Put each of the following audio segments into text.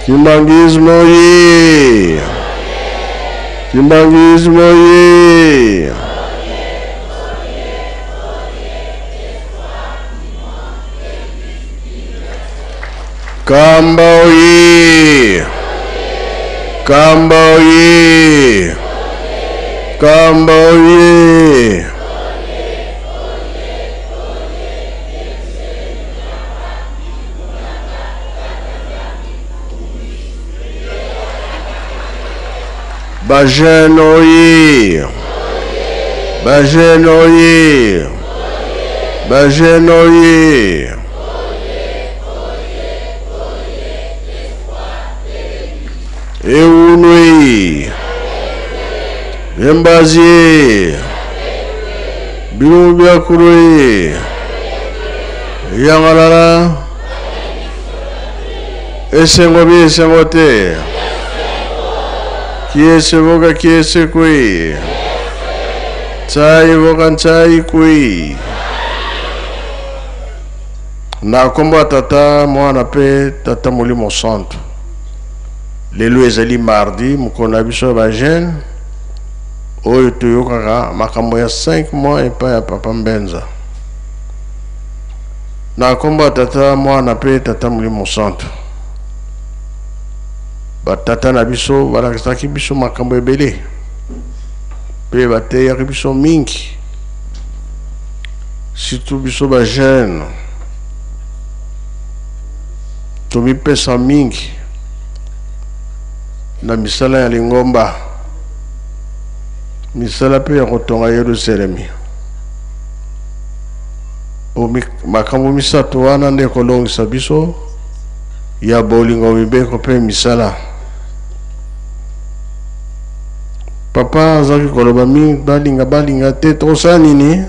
Kimbanguisme oye! Kimbanguisme oye! Kamba oye! Kamba oye! Kamba oye! Ba jeune oye! Ba jeune oye! Ba jeune oye! Ewunui! Embazie! Bilongo bia kulu Yangalala! Esengo bi esengo te! Kiese voka kiese kui! Tsai voka ntsai kui! Na kombo ya Tata, Mwana pe Tata Molimo Santu. Lelo ezali mardi, mokolo na biso ya ba jeunes oyo toyokaka makambo ya 5 mois epai ya Papa Mbenza. Na nkombo ya Tata, Mwana mpe Tata Molimo Santu. Batata na biso balakisaki biso makambo ebele mpe bateyaki biso mingi, surtout biso ba jeune tomipesa mingi na misala ya lingomba, misala mpe ya kotonga Yerusalemi. Makambo misato wana nde ekolongisa biso ya bolingo, mibeko mpe misala. Papa azalaki koloba mingi, balinga balinga te, tokosala nini?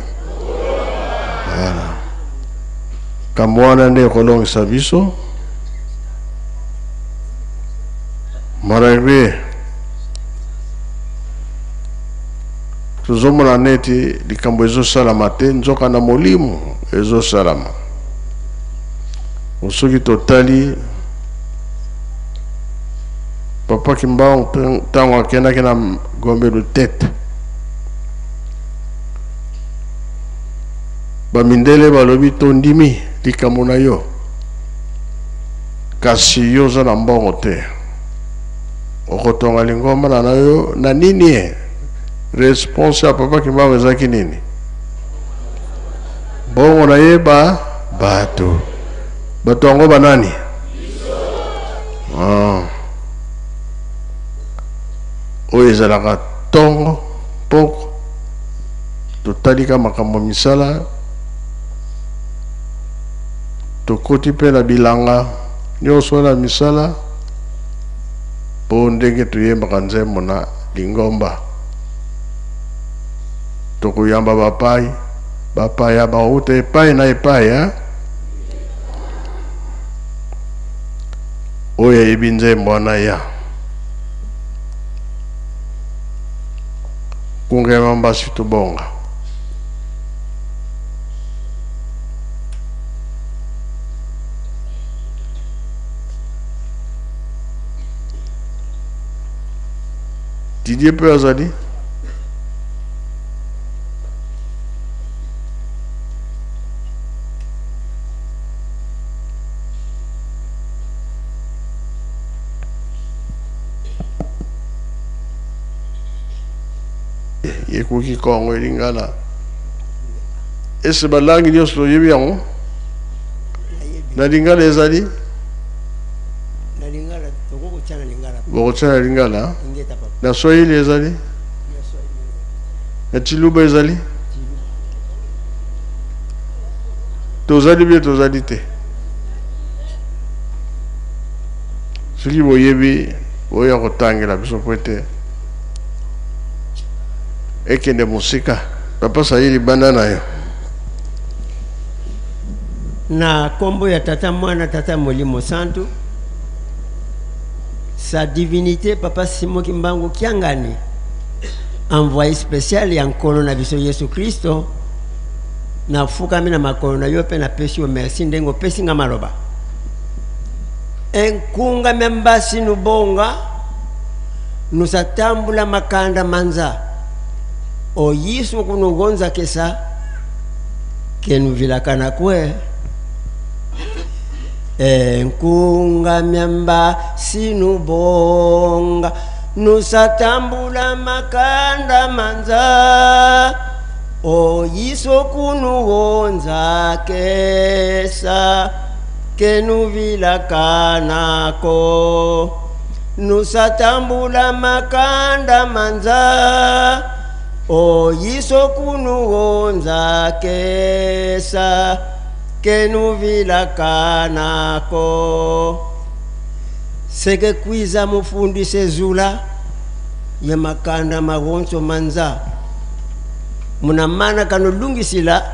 Voilà. Kambo wana nde ekolongisa biso. Malgré tozomona neti likambo ezosalama te, nzoka na molimo ezosalama. Soki totali Papa Kimbangu ntango akendaki na Gombe Lutete, bamindele balobi tondimi likambo na yo, kasi yo oza na mbongo te, okotonga lingomba na yo na nini? Response ya Papa Kimbangu ezalaki nini? Mbongo na ye ba bato. Bato yango banani? Ah. Oyo ezalaka ntongo mpoko totalika makambo misala, tokoti mpe na bilanga nyonso na misala, mpo ndenge toyembaka nzembo na lingomba tokoyamba bapai bapaya bauta epai na epai eh? Oyo ayebi nzembo wana ya kungema mbasi tobonga. Didier mpe azali ekoki kongo elingala ese balangi nyonso toyebi yango na lingala ezali bokotia na lingala na swahili ezali na chiluba ezali tozali bie tozali te soki boyebi boya kotangela biso po ete ekende mosika. Papa Sayi libanda na yo. Na kombo ya Tata Mwana Tata Molimo Santu, Sa Divinite Papa Simon Kimbangu Kiangani, envoyé spécial ya Nkolo na biso Yesu Kristo, nafukami na makolo na yo mpe napesi yo merci ndenge opesi nga maloba. Enkunga mya mbasi nubonga nusatambula makanda manza oyisu kunugonza kesa kenuvilakana kwe. Enkunga mya mbasi nubonga nusatambula makanda manza oyiso kunugonza kesa kenuvilakanako nusatambula makanda manza oyiso kunugonza kesa kenuvilakanako. Seke kwiza mufundise zula ya makanda magonzo manza munamana kanolungisila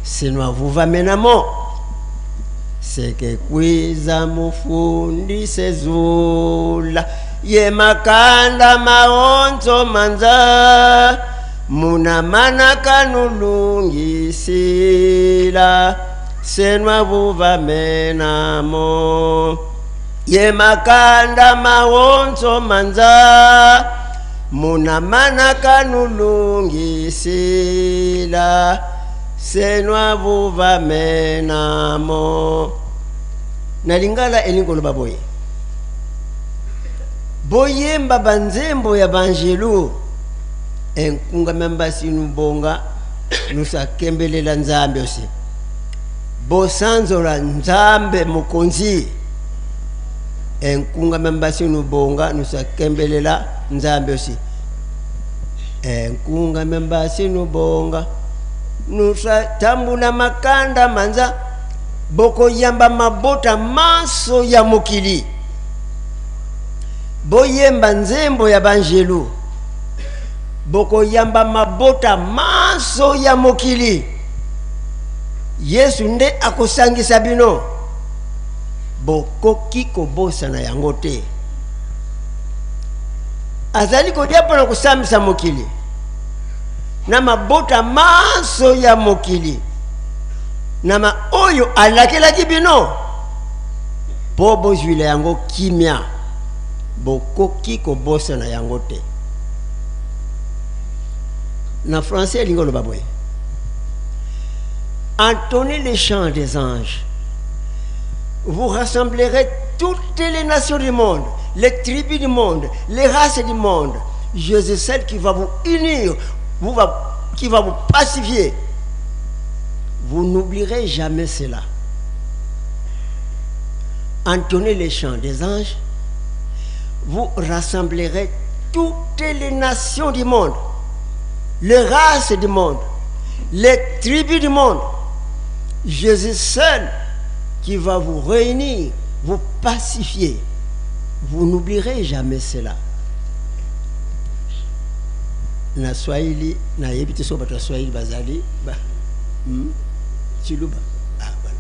sinwavuva menamo. Seke kwiza mufundise zula ye makanda maonzo manza munamana kanulungisila senwavuva menamo. Ye makanda maonzo manza munamana kanulungisila senwavuva menamo. Na lingala elingolo baboye boyemba banzembo ya banjelu enkunga membasi nubonga nusakembelela nzambe osi bosanzola nzambe mokonzi enkunga membasi nubonga nusakembelela nzambe osi enkunga membasi nubonga nusatambula makanda manza bokoyamba mabota maso ya mokili boyemba nzembo ya banjelu bokoyamba mabota maso ya mokili. Yesu nde akosangisa bino bokoki kobosana yango te. Azali kodia mpona kosambisa mokili na mabota maso ya mokili na ma oyo alakelaki bino po bozwila yango kimia bokoki kobosana yango te. Na français elingi oloba boye: entonnez les chants des anges, vous rassemblerez toutes les nations du monde, les tribus du monde, les races du monde. Jésus, celle qui va vous unir, qui va vous pacifier. Vous n'oublierez jamais cela. Entonnez les chants des anges, vous rassemblerez toutes les nations du monde, les races du monde, les tribus du monde. Jésus seul qui va vous réunir, vous pacifier. Vous n'oublierez jamais cela. Na Swahili, na yebi te so bato ya Swahili bazali ba Chiluba. Ah, voilà.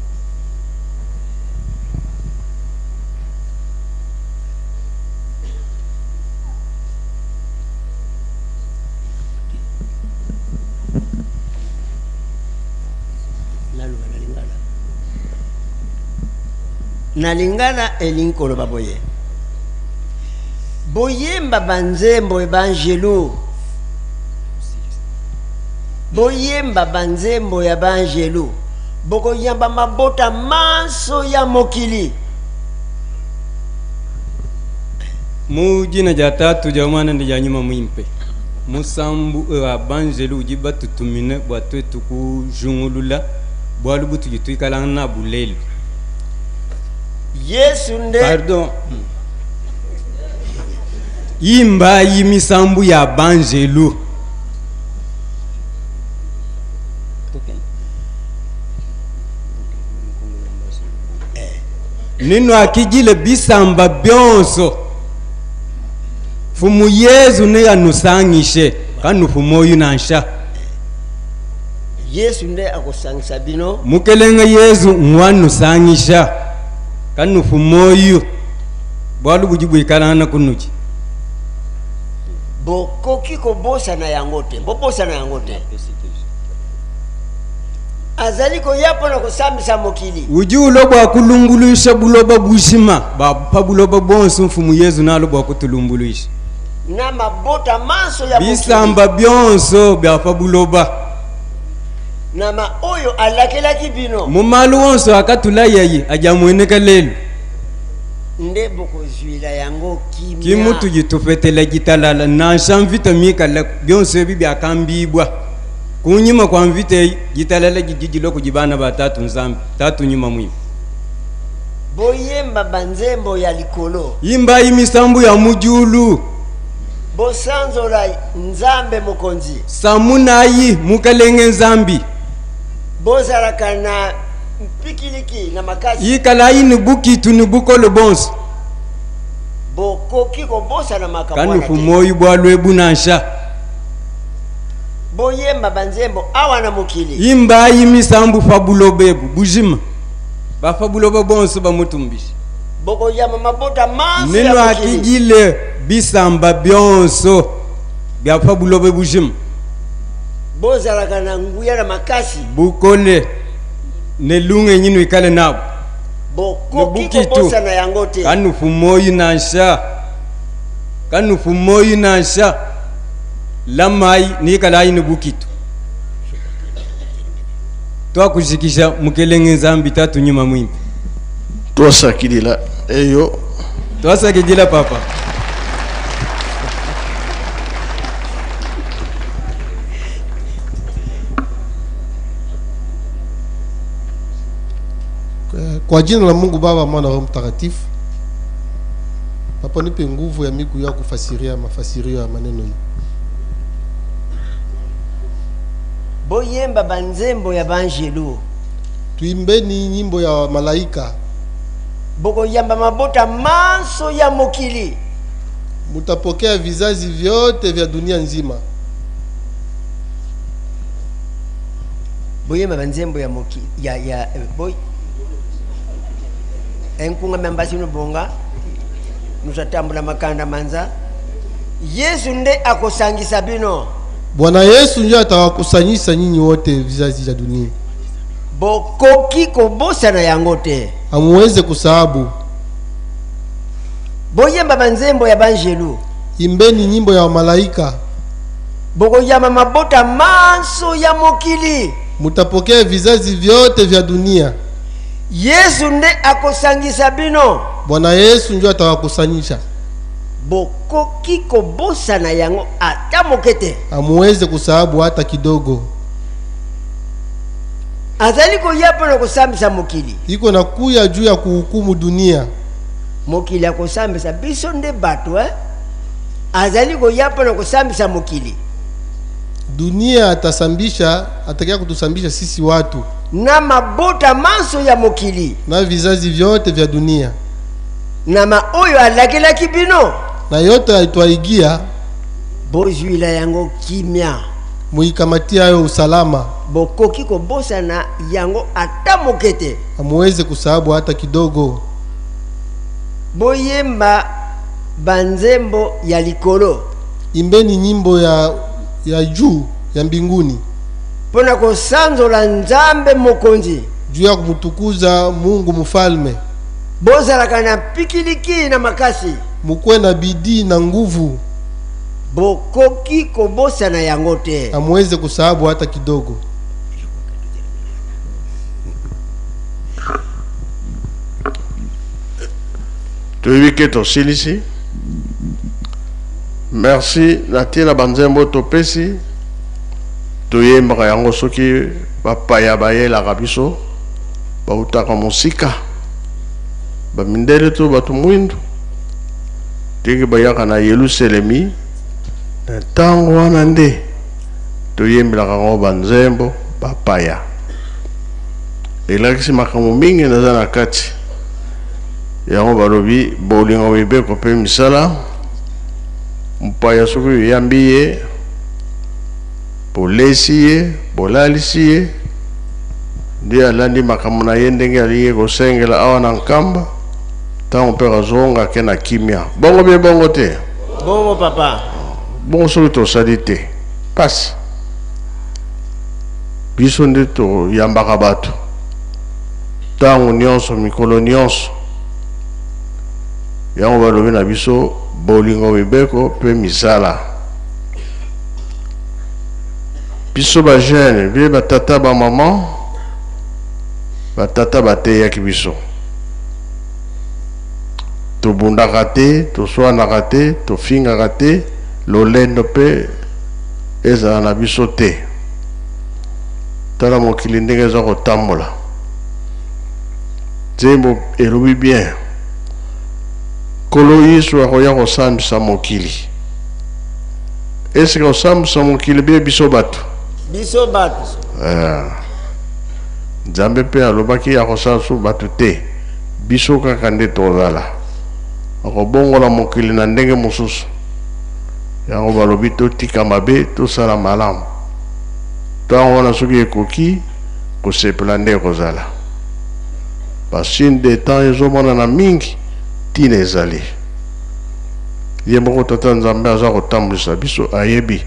Naloba na lingala. Na lingala elingi koloba boye: boyemba banzembo ebanjelu, boyemba banzembo ya banjelu, bokoyamba mabota manso ya mokili. Mu jina ja tatu ja mwana ndi ja nyuma mwimpe musambu wa banjelu udi batutumine bwa twetu kujungulula bwalu butu tuikala na bulelu. Yesu nde pardon imba yimisambu ya banjelu. Nino akijile bisamba byonso fumu Yesu ne anusangishe kanu fumoyu nansha. Yesu nde akosangisa bino mukelenga Yesu ngwanusangisha kanu fumoyu bwalu buji bwikalana kunuji bokoki kobosana yango te, bobosana yango te. Azali koya mpo na kosambisa mokili. Udi ulua bua kulumbuluisha buloba bujima, ba pa buloba buonso Mfumu Yezu nalua bua kutulumbuluisha. Na mabota manso ya mokili. Bisamba bionso bia pa buloba. Na ma oyo alakelaki bino. Mu malu onso akatulayaye adi amueneka lelu. Nde bokozuila yango kimia. Ki mutudi tupetela ditalala nansha mvita mikalaku, bionso ebi biakambibua. Kunyima kua mvita eyi, ditalala didi dilua kudi bana ba Tatu Nzambi, Tatu Nyuma Muimpe. Boyemba ba nzembo ya likolo. Imbayi misambu ya mu diulu. Bosanzola Nzambe Mokonzi. Samunayi Mukalenge Nzambi. Bozalaka na mpikiliki na makasi. Ikalayi ne bukitu ne bukole bonso. Bokoki kobosana makambo wana Kanupu te. muoyo bualu ebu nansha. Boyemba banzembo awa na mokili. Imbayi misambu pa buloba ebu bujima. Ba pa buloba bonso bamutumbishe. Bokoyamba mabota manso ya mokili. Nenuakidile bisamba bionso bia pa buloba bujima. Bozalaka na nguya na makasi. Bukole ne lungenyi nuikale nabu. Bokoki kobosana yango te. Kanupu muoyo nansha. Kanupu muoyo nansha. Lamayi ne ikalayi ne bukitu. Tuakujikija Mukelenge Nzambi Tatu Nyuma Muimpe. Tuasakidila eyo. Tuasakidila papa. Kwa jina la Mungu Baba, Mwana, Roho Mtakatifu. Papa, nipe nguvu ya miguu ya kufasiria mafasirio ya maneno hii. Boyemba banzembo ya banjelu. Tuimbeni nyimbo ya malaika. Bokoyamba mabota manso ya mokili. Mutapokea vizazi vyote vya dunia nzima. Boyemba banzembo ya moki ya ya boy enkunga membasi nobonga nusatambula makanda manza Yesu nde akosangisa bino. Bwana Yesu ndio atawakusanyisha nyinyi wote vizazi vya dunia. Bokoki kobosana yango te. Amuweze kusahabu. Boyemba banzembo ya banjelu. Imbeni nyimbo ya malaika. Bokoyamba mabota manso ya mokili. Mutapokea vizazi vyote vya dunia. Yesu nde akosangisa bino. Bwana Yesu ndio atawakusanyisha. Bokoki kobosana yango ata moke te. Amuweze kusahabu hata kidogo. Azali koya mpo na kosambisa mokili. Iko na kuya juu ya kuhukumu dunia. Mokili akosambisa biso nde bato eh? Azali koya mpo na kosambisa mokili. Dunia atasambisha, atakia kutusambisha sisi watu. Na mabota manso ya mokili. Na vizazi vyote vya dunia. Na maoyo alakelaki bino. Na yote aitwaigia. Bozuila yango kimia. Muikamatia hayo usalama. Bokoki kobosana yango ata moke te. Amuweze kusahabu hata kidogo. Boyemba banzembo ya likolo. Imbeni nyimbo ya juu ya mbinguni. Mpona kosanzola Nzambe Mokonzi. Juu ya kumutukuza Mungu mfalme. Bozalaka na pikiliki na makasi. Mukwe na bidii na nguvu. Bokoki kobosana yango te. Amuweze kusahabu hata kidogo. Toyebi ke tosilisi. Merci na ntina banzembo topesi. Toyembaka yango soki bapaya bayelaka biso, bautaka mosika, bamindele to bato mwindu, ndenge bayaka na Yelusalemi na ntango wana nde toyembelaka yango banzembo bapaya. Elakisi makambo mingi naza na kati yango. Balobi bolingo, mibeko mpe misala. Mopaya soki oyambi ye, bolesi ye, bolalisi ye, nde alandi makambo na ye ndenge alingi kosengela awa na Nkamba. Ntango mpe azonga ake na kimia. Bongo bie bongo te? Bongo papa. Bongo soki tosali te, pasi. Biso nde toyambaka bato ntango nyonso, mikolo nyonso. Yango balobi na biso bolingo, mibeko mpe misala. Biso bajeune bie batata bamama, batata bateyaki biso, tobundaka te, toswanaka te, tofingaka te, lolendo mpe ezala na biso te. Tala mokili ndenge eza kotambola. Nzembo elobi bien, Nkolo Yesu akoya kosambisa mokili. Esika kosambisa mokili bie biso bato, biso bato. Nzambe mpe alobaki akosala so bato te, biso kaka nde tozala. Akobongola mokili na ndenge mosusu. Yango balobi totika mabe, tosala malamu. Ntango wana soki ekoki kosepela nde ekozala. Basigne de temps ezomonana mingi, ntina ezali ye moko Tata Nzambe aza kotambwisa biso, ayebi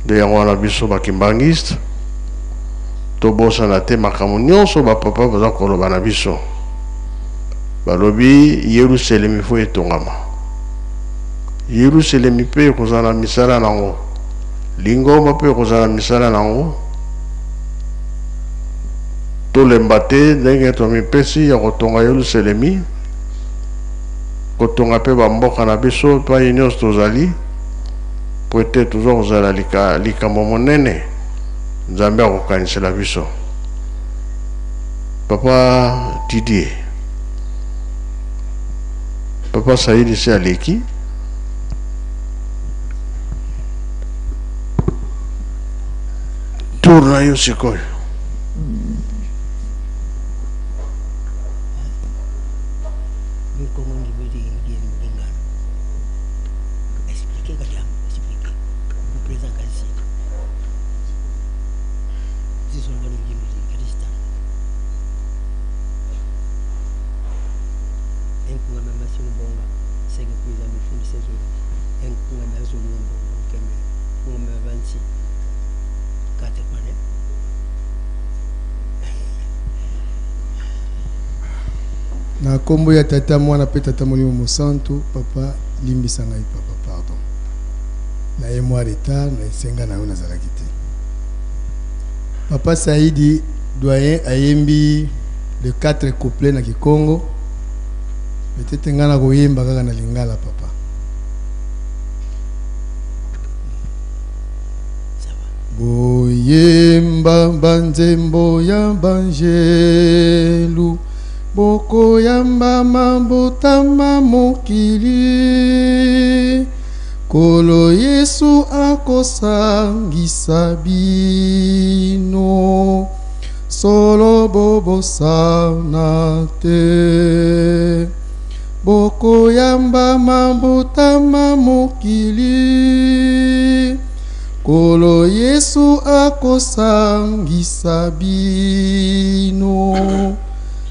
nde yango wana biso bakimbangiste tobosana te makambo nyonso bapapa baza koloba na biso. Balobi Yerusalemi fo etongama, Yerusalemi mpe ekozala na misala nango, lingomba mpe ekozala na misala nango. Tolemba te ndenge tomipesi ya kotonga Yerusalemi, kotonga mpe bamboka na biso epai nyonso tozali, po ete toza kozala likambo monene Nzambe akokanisela biso. Papa Didier, Papa Saïdi si aleki. Tour na yo sikoyo. Na kombo ya Tata, Mwana mpe Tata Molimo Mosantu, papa limbisa ngai, papa pardon. Na ye mwa retard na esenga na yo nazalaki te. Papa Saidi doyen ayembi le 4 couplets na Kikongo. Peut-être ngai nakoyemba kaka na Lingala papa. Boyemba banzembo ya banjelu, bokoyamba mabotama mokili. Nkolo Yesu akosangisa bino, solo bobosana te. Bokoyamba mabotama mokili. Nkolo Yesu akosangisa bino,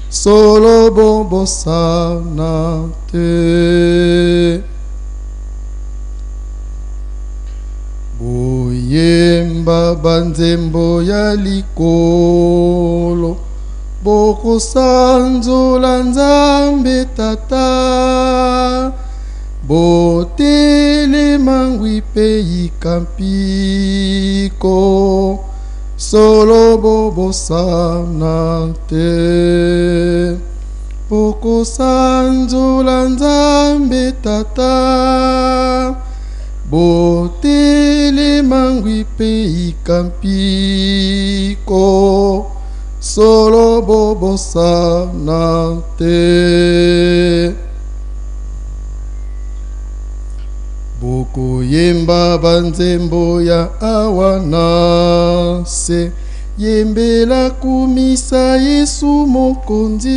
solo bobosana te. Boyemba banzembo ya likolo, bokosanzola Nzambe Tata. Botelema ngwi mpe yika mpiko, solo bobosana te. Bokosanzola Nzambe Tata. Botelema ngwi mpe yika mpiko, solo bobosana te. Bokoyemba banzembo ya awa na se, yembela kumisa Yesu Mokonzi,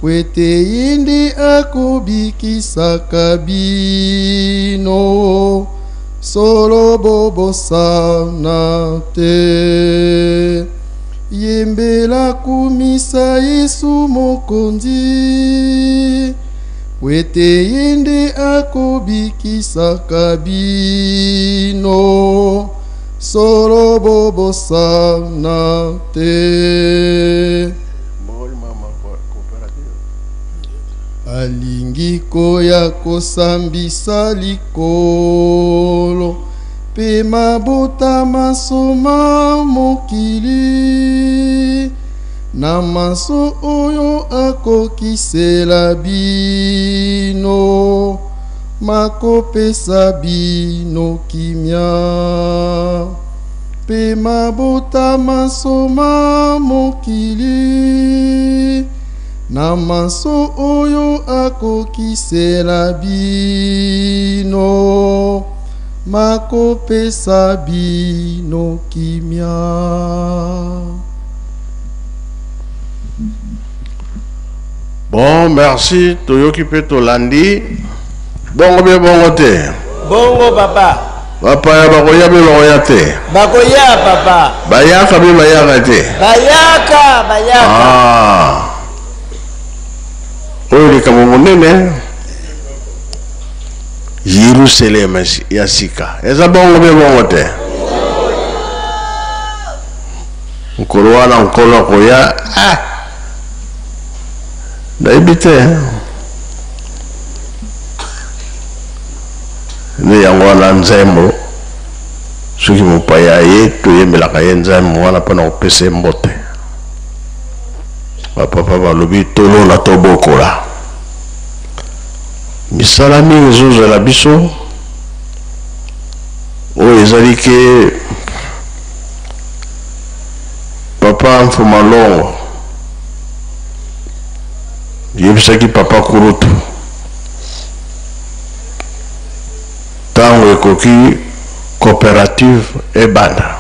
po ete ye nde akobikisaka bino, solo bobosana te. Yembela kumisa Yesu Mokonzi, po ete ye nde akobikisaka bino, Solo bobosana te. Alingi koya kosambisa likolo mpe mabota manso ma mokili na manso oyo akokisela bino makopesa bino kimia mpe mabota manso ma mokili na manso oyo akokisela bino makopesa bino kimia. Bon, merci. Toyoki pe tolandi. Bongo bien bongo te. Bongo papa. Bapaya bakoya be bakoya te. Bakoya papa. Bayaka be bayaka te. Bayaka bayaka. Ah. Oyo likambo monene. Yerusalem ya sika. Eza bongo be bongo te. Mokolo wana Nkolo akoya. Ah. Nayebi te. Nde yango wana nzembo soki mopaya aye toyembelaka ye nzembo wana mpona kopesa ye mbote. Bapapa balobi tolona tobokola. Misala mingi ezozela biso oyo ezali ke Papa Mfuma Longo yebisaki Papa Kurutu ntango ekoki cooperative ebanda.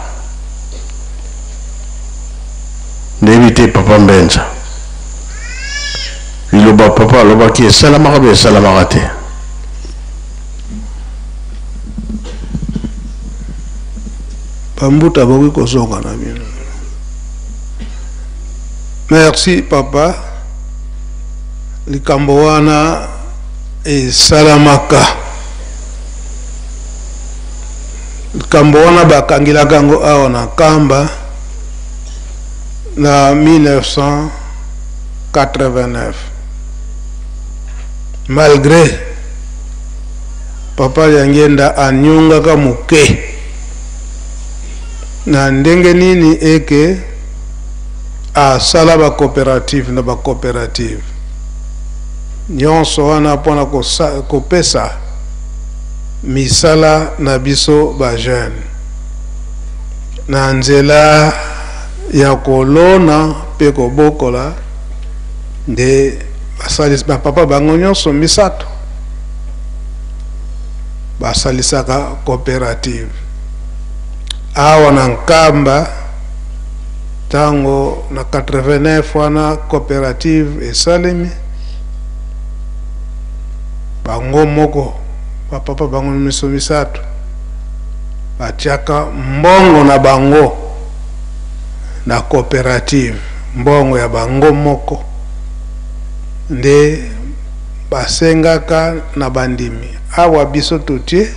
Nayebi te Papa Mbenza, liloba Papa alobaki esalamaka mpe esalamaka te. Bambuta bokoki kozonga na bino. Merci papa, likambo wana esalamaka. Likambo wana bakangelaka yango awa na Nkamba na 1989. Malgre papa Diangienda anyongaka moke na ndenge nini eke asala ba cooperative na ba cooperative nyonso wana mpona kopesa misala na biso ba jeune na nzela ya kolona mpe kobokola nde basalisi bapapa bango nyonso misato basalisaka cooperative awa na Nkamba. Tango na 89 wana cooperative esalemi, bango moko ba papa bango miso misato batiaka mbongo na bango na cooperative, mbongo ya bango moko nde basengaka na bandimi, awa biso totie,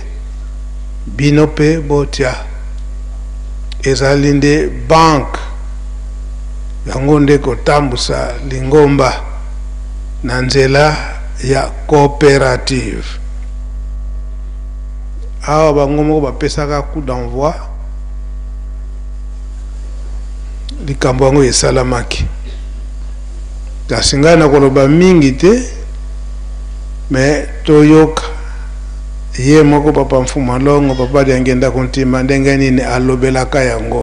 bino pe botia. Ezali nde banque yango nde kotambusa lingomba na nzela ya cooperative. Awa bango moko bapesaka coup d'envoi, likambo yango esalamaki. Kasi ngai nakoloba mingi te, mais toyoka ye moko Papa Mfuma Longo, Papa Diangienda Kuntima ndenge nini alobelaka yango.